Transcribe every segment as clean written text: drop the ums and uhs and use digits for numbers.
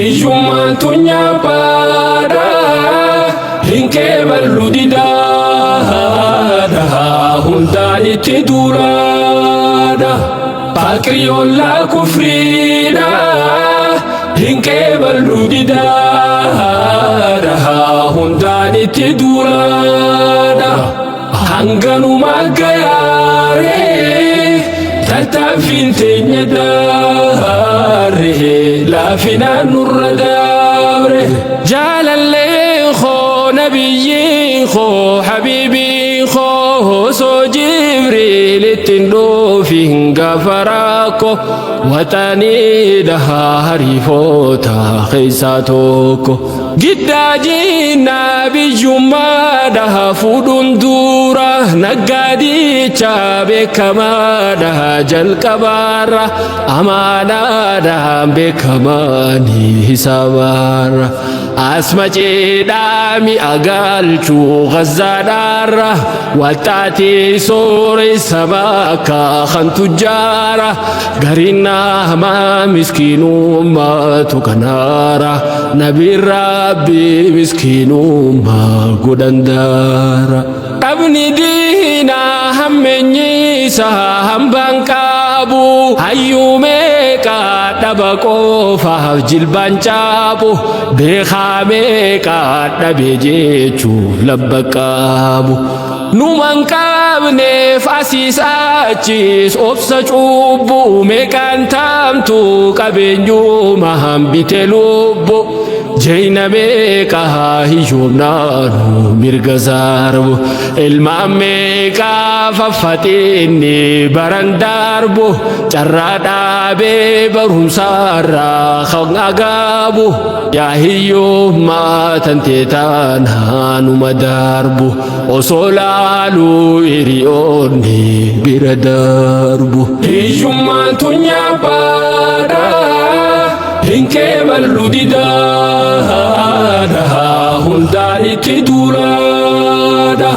Hiyyummaan tun nyaaphaadha hin qeeballu didaadha hundaan itti duulaadha. Faaqriyoollaa kufriidha hin qeeballu didaadha hundaan itti duulaadha. Hanganuma gayaaree tattaaffiin teenya daaree laafinaan nurra dabre. Jaalalleen koo nabiyyiin koo habiibiin koo osoo Jibriil ittiin dhufiin gaafa rakkoo waxanii dhahaa hariifoota keessaa tokko. Giddaa jinnaa biyyummaadha fuudhuun dura naggaadicha beekamaadha jalqabaarra amaanaadhaan beekamaanii hisaabaarra. Asma ceedhaa mi'a galchuu gazzaadhaarra waxxaatee sooressa bakka kan tujjaara gariin nama miskiinummaatu kanaara nabiin rabbi miskiinummaa godhan daara. Dhabni diinaa hammeenyiisa hambaan qabu hayyuu meeqa dhaba qofaaf jilbaan caabu beekaa meeqa dhabe jechuuf labba qabu. Numan qabneef asiis achiis obsa cubbuu meeqaan taamtu qabeenyuma hambite lubbu. Jeyna meeqa hiyyoomnaanu mirga sarbu ilmaan meeqa faffaxinni baran darbu carraa dhaabee barumsaarraa kan agaabu yaa hiyyummaa tantee taanaanuma darbu osoo laaluu hiriyoonni bira darbu. Hiyyummaan tun nyaaphaadha. Hin qeeballu didaadha hundaan itti duulaadha.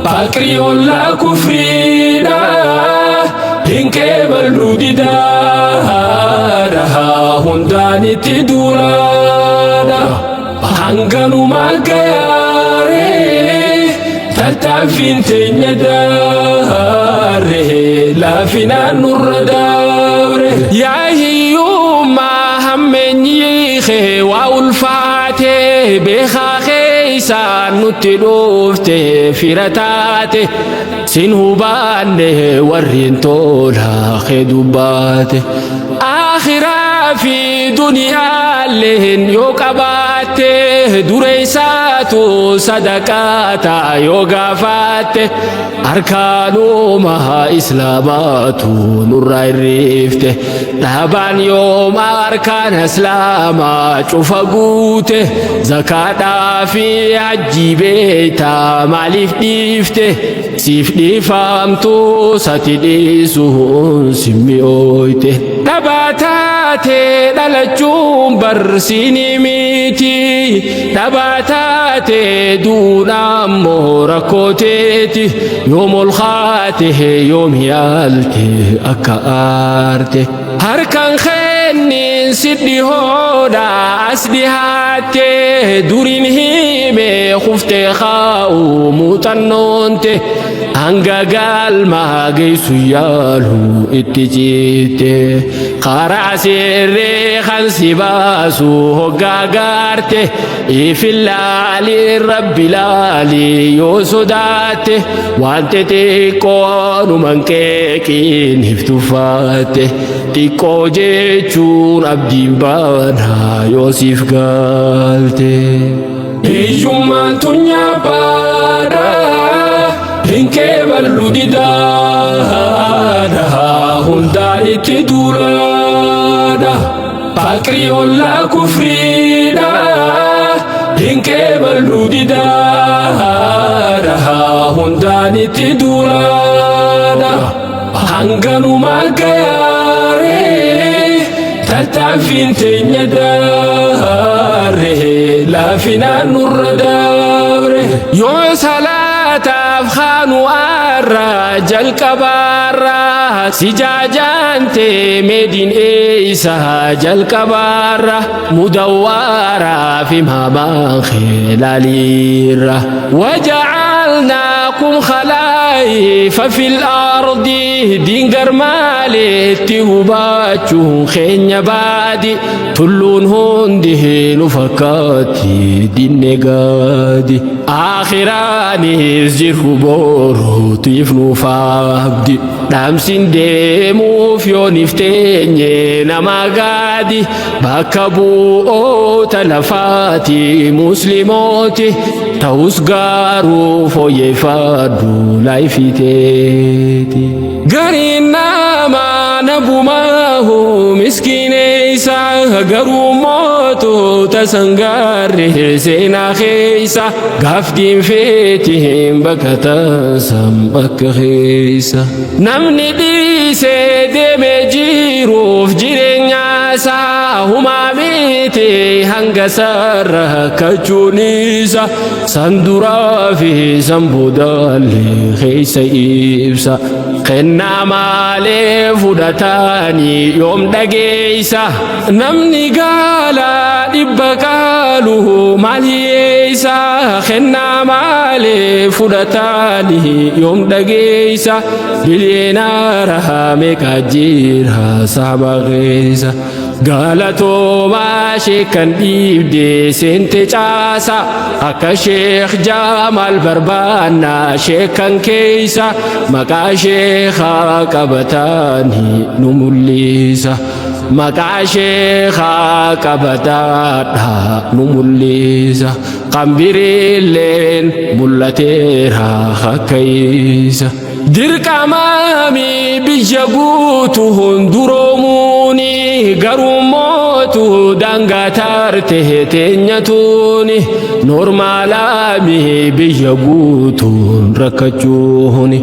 Faaqriyoollaa kufriidha hin qeeballu didaadha hundaan itti duulaadha. Hanganuma gayaaree tattaaffiin teenya daaree laafinaan nurra dabre. Yaa hiyyummaa hammeenyi kee waa ulfaate beekaa keessaan nutti dhufte fira taate sin hubanne warreen tola kee dubbaate. Akhiraa fi duniyaalleen yoo qabaatte dureessaatu sadaqaa ta'a yoo gaafatte arkaanuma islaamaatu nurraa hirrifte dhaabaan yooma arkaan islaamaa cufa guute zakaadhaa fi hajjii beektaa maaliif dhiifte siif dhiifamtu sati dhiisuun simmi'ooyte. Dhabaa taate dhalachuun barsiini miti dhabaa taate duuna ammoo rakkooteeti yoom ol kaate yoom yaalte akka aarte. Harkaan kennin si dhihoodha as dhihaatte duriin hime kuftee kaa'u muuxannoonte hanga galma geessu yaalu itti citte karaa sirrii kan si baasu hoggaa gaarte ifillaali rabbi laali yoo sodaatte waan xixiqqoo numan qeeqiin hiftufaatte xiqqoo jechuun abdiin baanaa yoo siif galte. Hiyyummaan tun nyaaphaadha hin qeeballu didaadha hundaan itti duulaadha. Faaqriyoollaa kufriidha hin qeeballu didaadha hundaan itti duulaadha. Hanganuma gayaaree tattaaffiin teenya daaree laafinaan nurra dabre. Yoo salaataaf kaanu Arra jalqabaarra si jaajante meediin eeysa jalqabaarra mudawwaaraa fi maamaan khilaaliirra. وجعلناكم خلائف في الأرض دينجر مالتي هباتشو خين بادي تلون هنده نفكاتي دين نقادي آخراني زير بورو تيفنو فابدي dhaamsin deemuuf yoon ifteenye nama gaadi bakka bu'oota lafaati muslimooti ta'us garuu fooyyeffadhu laayifiteeti. Gariin namaa nabumaahu miskiineessa garuu mootota sangaarre seenaa keessa gaaftiin feetiin bakka taasam bakka keessa. Namni dhiisee deemee jiruuf jireenya isaa humaa miti hanga sarara kachuun isa san duraa fi san boodaallee keessa ibsa. Kennaa maalee fudhatanii yoom dhageessa namni gaala dhibba qaalu maal hiyyeessa kennaa maalee fudhatanii yoom dhageessa biliyeenaara meeqa jira saaba keessa. Galatoomaa sheekan dhiibdee seente caasa akka sheekh Jamaal barbaannaa sheekan keeysa maqaa sheekaa qabataanii nu mul'isa. Maqaa sheekaa qabataadha nu mul'isa. Qambiriilleen mul'ateera akka isa. Dirqamaami biyya guutu hunduroomuuni garuu mootu daangaa taarte teenyatuuni normaalaami biyya guutuun rakkachuuni.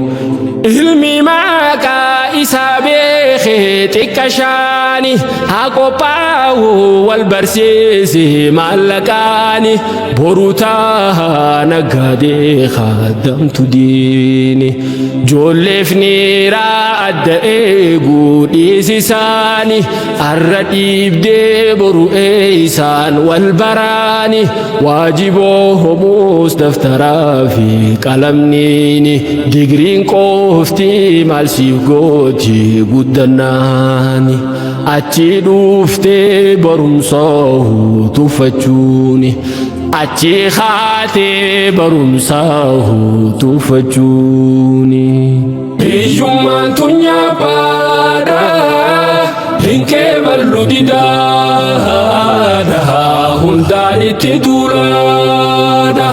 Ilmi maqaa isaa beekee xiqqa shaani haa qophaa'u wal barsiise maallaqaani boru taa naggaadee kaadamtu diini. Ijoolleef niiraa adda eeguu dhiisisaani arra dhiibdee boru eeysaan wal baraani waajiboo homuus daftaraa fi qalamniini digriin qofti maal siif gooti guddannaani achi dhuuftee barumsaa tuffachuuni achi kaatee barumsaa tuffachuuni. Hiyyummaan tun nyaaphaadha hin qeeballu didaadha hundaan itti duulaadha.